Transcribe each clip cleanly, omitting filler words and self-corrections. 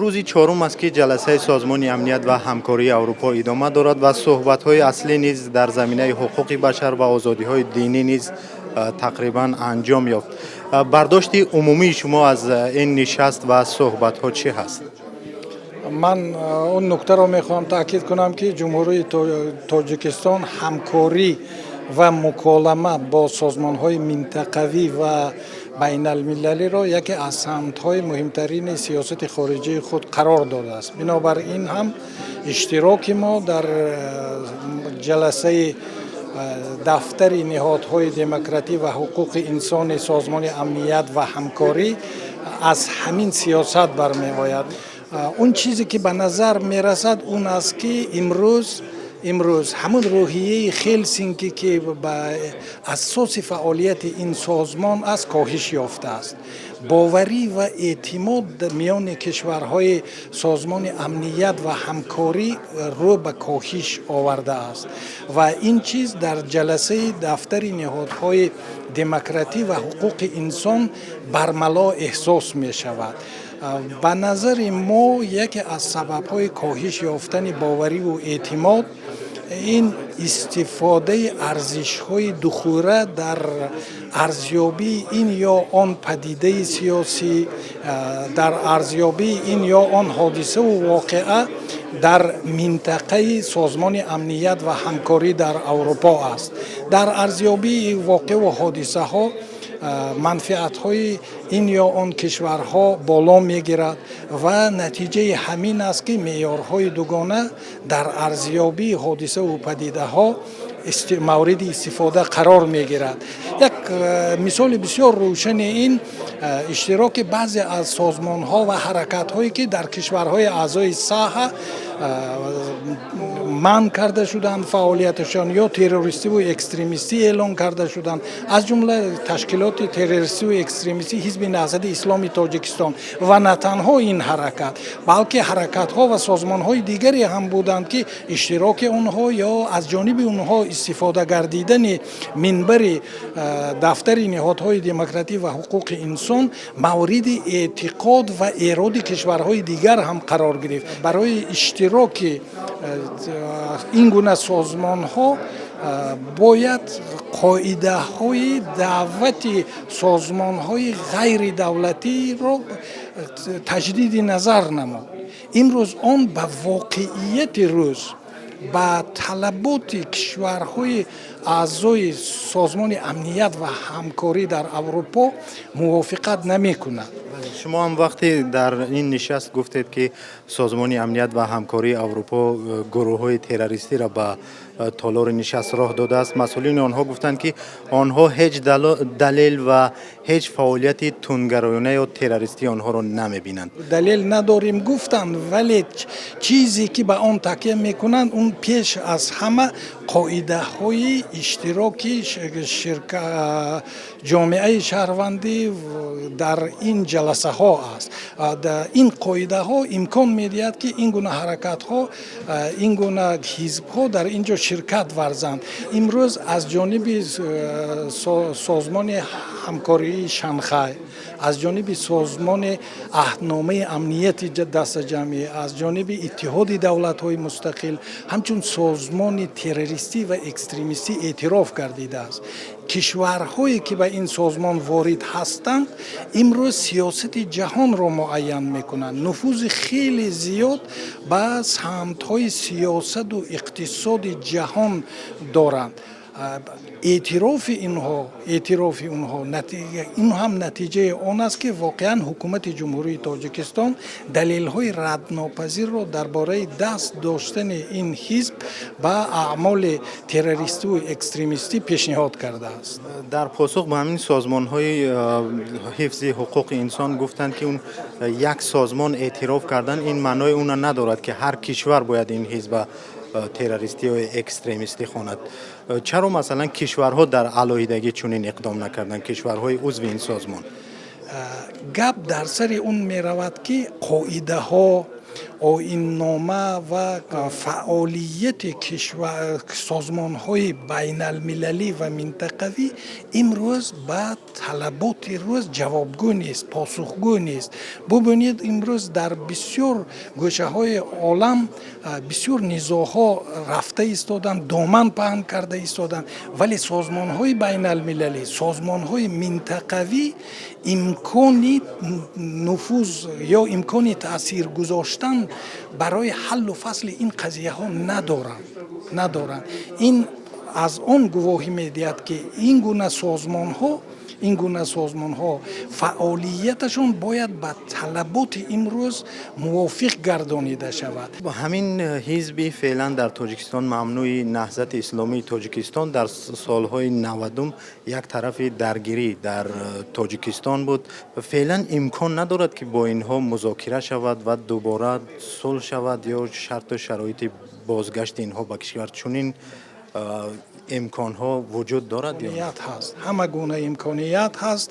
Рӯзи чорум аст, ки ҷаласаи Созмони Амният ва Ҳамкории Аврупо идома дорад ва суҳбатҳои аслӣ низ дар заминаи ҳуқуқи башар ва озодиҳои динӣ низ тақрибан анҷом ёфт. Бардошти умумии шумо аз ин нишаст ва суҳбатҳо чӣ ҳаст? Ман он нуктаро мехоҳам таъкид кунам, ки Ҷумҳурии Тоҷикистон ҳамкорӣ ва муколама бо созмонҳои минтақавӣ ва байналмилалиро яке аз самтҳои муҳимтарини сиёсати хориҷии худ қарор додааст. Бинобар ин ҳам иштироки мо дар ҷаласаи дафтари ниҳодҳои демократӣ ва ҳуқуқи инсони Созмони Амният ва Ҳамкорӣ аз ҳамин сиёсат бармеояд. Он чизе ки ба назар мерасад, он аст, ки имрӯз ҳамун рӯҳияи Хелсинки, ки ба асоси фаъолияти ин созмон аст, коҳиш ёфтааст. Боварӣ ва эътимод миёни кишварҳои Созмони Амният ва Ҳамкорӣ рӯ ба коҳиш овардааст ва ин чиз дар ҷаласаи дафтари ниҳодҳои демократӣ ва ҳуқуқи инсон бармало эҳсос мешавад. Ба назари мо, яке аз сабабҳои коҳиш ёфтани бовариву эътимод ин истифодаи арзишҳои духӯра дар арзёбии ин ё он падидаи сиёсӣ, дар арзёбии ин ё он ҳодисаву воқеа дар минтақаи Созмони Амният ва Ҳамкорӣ дар Аврупо аст. Дар арзёбии воқеъу ҳодисаҳо манфиатҳои ин ё он кишварҳо боло мегирад ва натиҷаи ҳамин аст, ки меъёрҳои дугона дар арзёбии ҳодисаву падидаҳо мавриди истифода қарор мегирад. Як мисоли бисёр рӯшани ин иштироки баъзе аз созмонҳо ва ҳаракатҳое, ки дар кишварҳои аъзои САҲА манъ карда шуданд фаъолияташон ё террористиву экстремистӣ эълон карда шуданд, аз ҷумла ташкилоти террористиву экстремистӣ Ҳизби Наҳзати Исломи Тоҷикистон. Ва на танҳо ин ҳаракат, балки ҳаракатҳо ва созмонҳои дигаре ҳам буданд, ки иштироки онҳо ё аз ҷониби онҳо истифода гардидани минбари дафтари ниҳодҳои демократӣ ва ҳуқуқи инсон мавриди эътиқод ва эроди кишварҳои дигар ҳам қарор гирифт. Барои иштироки ин гуна созмонҳо бояд қоидаҳои даъвати созмонҳои ғайридавлатиро таҷдиди назар намуд. Имрӯз он ба воқеияти рӯз, ба талаботи кишварҳои аъзои Созмони Амният ва Ҳамкорӣ дар Аврупо мувофиқат намекунад. Шумо ҳам вақте дар ин нишаст гуфтед, ки Созмони Амният ва Ҳамкории Аврупо гурӯҳҳои террористиро ба толори нишаст роҳ додааст, масъулини онҳо гуфтанд, ки онҳо ҳеҷ далел ва ҳеҷ фаъолияти тундгароёна ё террористии онҳоро намебинанд. Далел надорем гуфтанд, вале чизе ки ба он такя мекунанд, он пеш аз ҳама қоидаҳои иштироки ҷомеаи шаҳрвандӣ дар ин ҷаласаҳо аст. Ин қоидаҳо имкон медиҳад, ки ин гуна ҳаракатҳо, ин гуна ҳизбҳо дар ин ҷо ширкат варзанд. Имрӯз аз ҷониби Созмони Ҳамкории Шанхай, аз ҷониби Созмони Аҳдномаи Амнияти Дастаҷамъӣ, аз ҷониби Иттиҳоди Давлатҳои Мустақил ҳамчун созмони террористӣ ва экстремистӣ эътироф гардидааст. Кишварҳое ки ба ин созмон ворид ҳастанд, имрӯз сиёсати ҷаҳонро муайян мекунанд, нуфузи хеле зиёд ба самтҳои сиёсату иқтисоди ҷаҳон доранд. Эътирофи онҳо ин ҳам натиҷаи он аст, ки воқеан ҳукумати Ҷумҳурии Тоҷикистон далелҳои раднопазирро дар бораи даст доштани ин ҳизб ба аъмоли террористиву экстремистӣ пешниҳод кардааст. Дар посух ба ҳамин созмонҳои ҳифзи ҳуқуқи инсон гуфтанд, ки он як созмон эътироф кардан ин маънои онро надорад, ки ҳар кишвар бояд ин ҳизба террористӣ ё экстремистӣ хонад. Чаро, масалан, кишварҳо дар алоҳидагӣ чунин иқдом накарданд, кишварҳои узви ин созмон? Гап дар сари он меравад, ки қоидаҳо Оиннома ва фаъолияти кишвар, созмонҳои байналмилалӣ ва минтақавӣ имрӯз ба талаботи рӯз ҷавобгӯ нест, посухгӯ нест. Бубинед, имрӯз дар бисёр гӯшаҳои олам бисёр низоъҳо рафта истоданд, доман паҳн карда истоданд, вале созмонҳои байналмилалӣ, созмонҳои минтақавӣ имкони нуфуз ё имкони таъсир гузоштан барои ҳаллу фасли ин қазияҳо надоранд. Ин аз он гувоҳӣ медиҳад, ки ин гуна созмонҳо фаъолияташон бояд ба талаботи имрӯз мувофиқ гардонида шавад. Ҳамин ҳизби феълан дар Тоҷикистон мамнӯи, Наҳзати исломии Тоҷикистон, дар солҳои 90-ум як тарафи даргирӣ дар Тоҷикистон буд. Феълан имкон надорад, ки бо инҳо музокира шавад ва дубора сулҳ шавад ё шарту шароити бозгашти инҳо ба кишвар, чунин имконҳо вуҷуд дорад? Имконият ҳаст, ҳама гуна имконият ҳаст.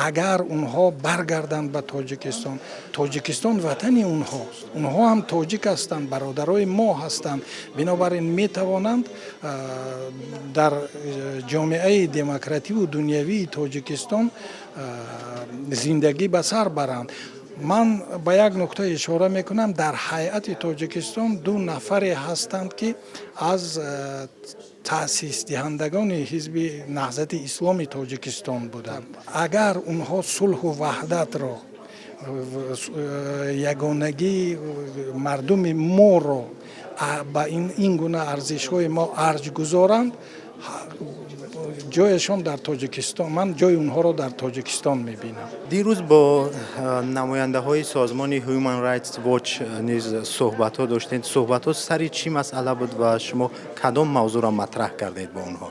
Агар онҳо баргарданд ба Тоҷикистон, Тоҷикистон ватани онҳост, онҳо ҳам тоҷик ҳастанд, бародарои мо ҳастанд. Бинобар ин метавонанд дар ҷомеаи демокративу дунявии Тоҷикистон зиндагӣ ба сар баранд. Ман ба як нукта ишора мекунам: дар ҳайати Тоҷикистон ду нафаре ҳастанд, ки аз таъсисдиҳандагони ҳизби Наҳзати Исломи Тоҷикистон буданд. Агар онҳо сулҳу ваҳдатро, ягонагии мардуми моро, ба ин гуна арзишҳои мо арҷ гузоранд, ҷояшон дар Тоҷикистон, ман ҷои онҳоро дар Тоҷикистон мебинам. Дирӯз бо намояндаҳои созмони Human Rights Watch низ суҳбатҳо доштед. Суҳбатҳо сари чӣ масъала буд ва шумо кадом мавзӯъро матраҳ кардед бо онҳо?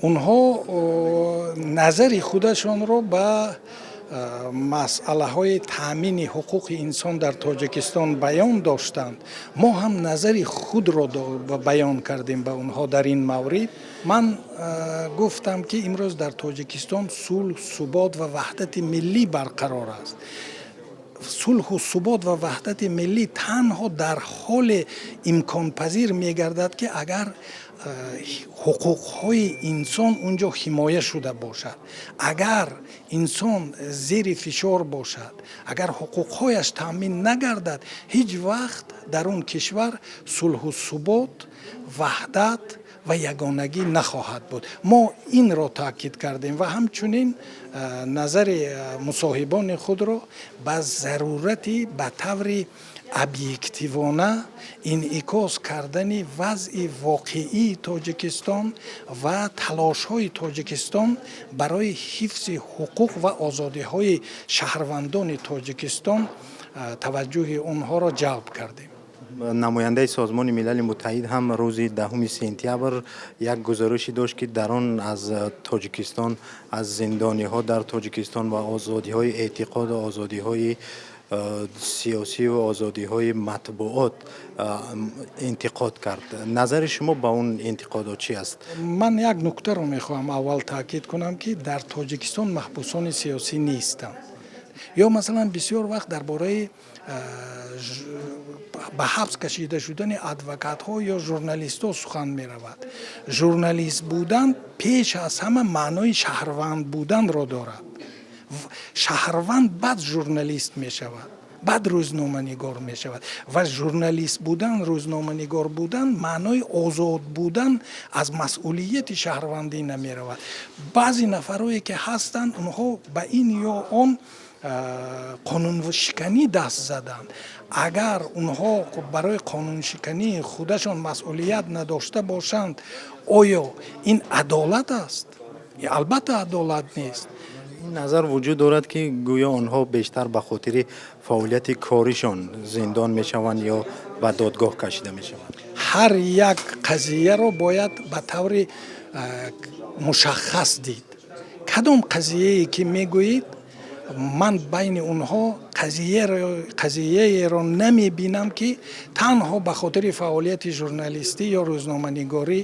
Онҳо назари худашонро ба масъалаҳои таъмини ҳуқуқи инсон дар Тоҷикистон баён доштанд. Мо ҳам назари худро баён кардем ба онҳо дар ин маврид. Ман гуфтам, ки имрӯз дар Тоҷикистон сулҳ, субот ва ваҳдати миллӣ барқарор аст. Сулҳу субот ва ваҳдати миллӣ танҳо дар ҳоле имконпазир мегардад, ки агар ҳуқуқҳои инсон унҷо ҳимоя шуда бошад. Агар инсон зери фишор бошад, агар ҳуқуқҳояш таъмин нагардад, ҳеҷ вақт дар он кишвар сулҳу субот, ваҳдат ва ягонагӣ нахоҳад буд. Мо инро таъкид кардем ва ҳамчунин назари мусоҳибони худро ба зарурати ба таври объективона инъикос кардани вазъи воқеии Тоҷикистон ва талошҳои Тоҷикистон барои ҳифзи ҳуқуқ ва озодиҳои шаҳрвандони Тоҷикистон таваҷҷӯҳи онҳоро ҷалб кардем. Намояндаи Созмони Милали Муттаҳид ҳам рӯзи 10 сентябр як гузоришӣ дошт, ки дар он аз Тоҷикистон, аз зиндониҳо дар Тоҷикистон ва озодиҳои эътиқоду озодиҳои сиёсию озодиҳои матбуот интиқод кард. Назари шумо ба он интиқодот чӣ аст? Ман як нуктаро мехоҳам аввал таъкид кунам, ки дар Тоҷикистон маҳбусони сиёсӣ нестанд. Ё масалан, бисёр вақт дар бораи ба ҳабс кашида шудани адвокатҳо ё журналистҳо сухан меравад. Журналист будан пеш аз ҳама маънои шаҳрванд буданро дорад. Шаҳрванд баъд журналист мешавад, баъд рӯзноманигор мешавад. Ва журналист будан, рӯзноманигор будан маънои озод будан аз масъулияти шаҳрвандӣ намеравад. Баъзе нафарое ки ҳастанд, онҳо ба ин ё он қонуншиканӣ даст заданд. Агар онҳо барои қонуншикании худашон масъулият надошта бошанд, оё ин адолат аст? Албатта, адолат нест. Ин назар вуҷуд дорад, ки гӯё онҳо бештар ба хотири фаъолияти коришон зиндон мешаванд ё ба додгоҳ кашида мешаванд. Ҳар як қазияро бояд ба таври мушаххас дид. Кадом қазияе ки мегӯед, ман байни онҳо қазияеро намебинам, ки танҳо ба хотири фаъолияти журналистӣ ё рӯзноманигорӣ.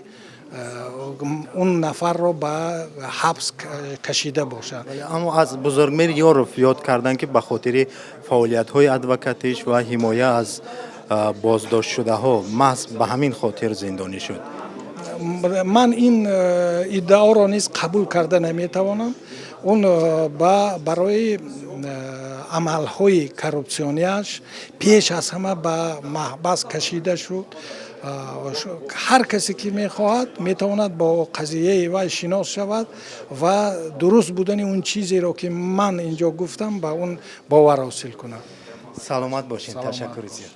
Он нафарро ба ҳабс кашида бошад. Аммо аз Бузургмеҳр Ёров ёд карданд, ки ба хотири фаъолиятҳои адвокатиш ва ҳимоя аз боздоштшудаҳо маҳз ба ҳамин хотир зиндонӣ шуд. Ман ин иддаоро низ қабул карда наметавонам. Он барои амалҳои коррупсионияш пеш аз ҳама ба маҳбас кашида шуд. Ҳар касе ки мехоҳад, метавонад бо қазияи вай шинос шавад ва дуруст будани он чизеро, ки ман инҷо гуфтам, ба он бовар ҳосил кунад. Саломат бошед, ташаккури зиёд.